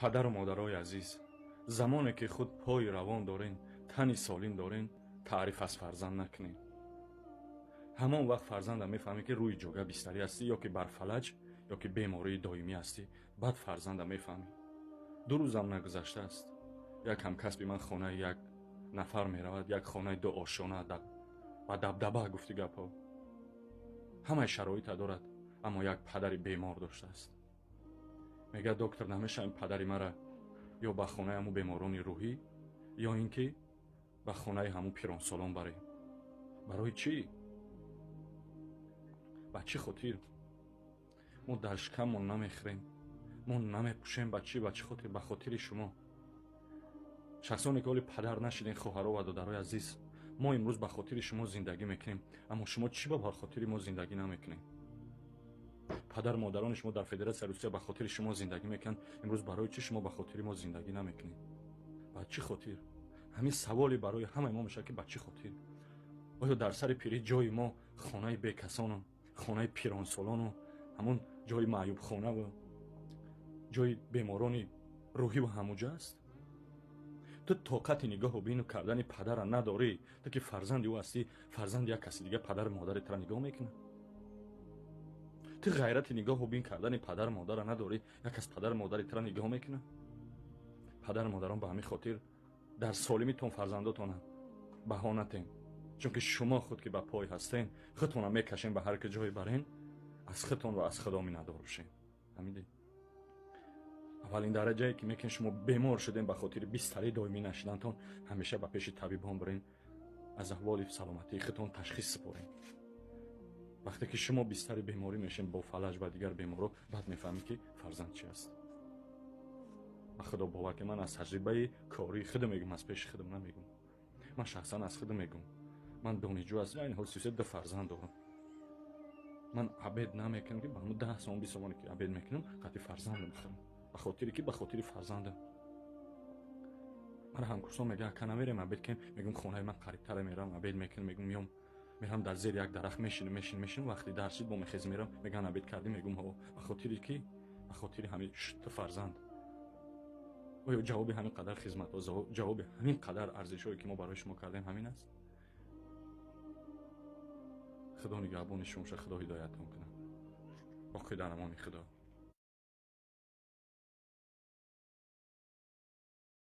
Падару модарои азиз, замоне ки худ пои равон дорен, тани солим дорен, таъриф аз фарзанд накунед. Ҳамон вақт фарзанда мефаҳмӣ, ки рӯи ҷога бистарӣ ҳастӣ, ё ки бар фалаҷ, ё ки бемории доимӣ ҳастӣ. Баъд фарзанда мефаҳмӣ. 2 рӯзам нагузаштааст, як ҳамкасби ман хонаи як нафар меравад, як хонаи дуошона ба дабдаба, гуфти гапҳо, ҳамаи шароита дорад, аммо як падари бемор доштааст. Мегӯяд: доктор, намешавем падари мара ё ба хонаи ҳамун беморони рӯҳӣ, ё ин ки ба хонаи ҳамун пиронсолон барем. Барои чӣ? Ба чӣ хотир? Мо дар шикаммон намехӯрем, мо намепӯшем. Ба чӣ, ба чӣ хотир? Ба хотири шумо. Шахсоне ки ҳоли падар нашидем, хоҳаро ва додарои азиз, мо имрӯз ба хотири шумо зиндагӣ мекунем, аммо шумо чӣ ба хотири мо зиндагӣ намекунем? Падару модарони шумо дар Федератсияи Русия ба хотири шумо зиндагӣ мекунанд. Имрӯз барои чӣ шумо ба хотири мо зиндагӣ намекунед? Ба чӣ хотир? Ҳамин саволе барои ҳамаи мо мешавад, ки ба чӣ хотир? Оё дар сари пирӣ ҷои мо хонаи бекасону хонаи пиронсолону ҳамун ҷои маъюбхонаву ҷои беморони рӯҳиву ҳамуҷа аст? Ту тоқати нигоҳу бину кардани падара надорӣ, ту ки фарзанди ӯ ҳастӣ, фарзанди як каси дига падару модари тура нигоҳ мекунад? Ту ғайрати нигоҳу бин кардани падару модара надорӣ, як кас падару модари тура нигоҳ мекунад? Падару модарон, ба ҳамин хотир дар солимитон фарзандотона баҳонатем, чунки шумо худ ки ба пой ҳастен, худтона мекашем ба ҳар ки ҷое барен, аз худтон ва аз худо миннатдор бошем. Фаҳмидед? Аввалин дараҷае ки мекунед, шумо бемор шудем, ба хотири бистари доимӣ нашидантон ҳамеша ба пеши табибон бирен, аз аҳволи саломатии худтон ташхис супорем. Вақте ки шумо бистари беморӣ мешем бо фалаҷ ва дигар беморо, баъд мефаҳмед, ки фарзанд чи аст. Ба худо бовар ки ман аз таҷрибаи кории худам мегӯм, аз пеши худам намегӯм. Ман шахсан аз худам мегӯм. Ман донишҷӯ ҳастам, айни ҳол 33 фарзанд дорам. Ман обед намекунам, ки ба ҳамун 10 сомон, 20 сомоне ки обед мекунам, қати фарзандам бихӯрам. Ба хотире ки ба хотири фарзандам. Мара ҳамкурсон мегӯяд: ака, намерем обед кунем? Мегӯм: хонаи ман қарибтаре, мерам обед мекунам. Мегӯм: меом, мерам, дар зери як дарахт мешинам, мешинам, мешинам, вақти дарс шид, бо мехезм, мерам. Мегӯянд: обед кардӣ? Мегӯм: ҳо. Ба хотири ки? Ба хотири ҳамин ту фарзанд. Оё ҷавоби ҳамин қадар хизматҳо, ҷавоби ҳамин қадар арзишҳое ки мо барои шумо кардем, ҳамин аст? Худо нигаҳбони шумо шад, худо ҳидояттон кунад. Боқӣ дар амони худо.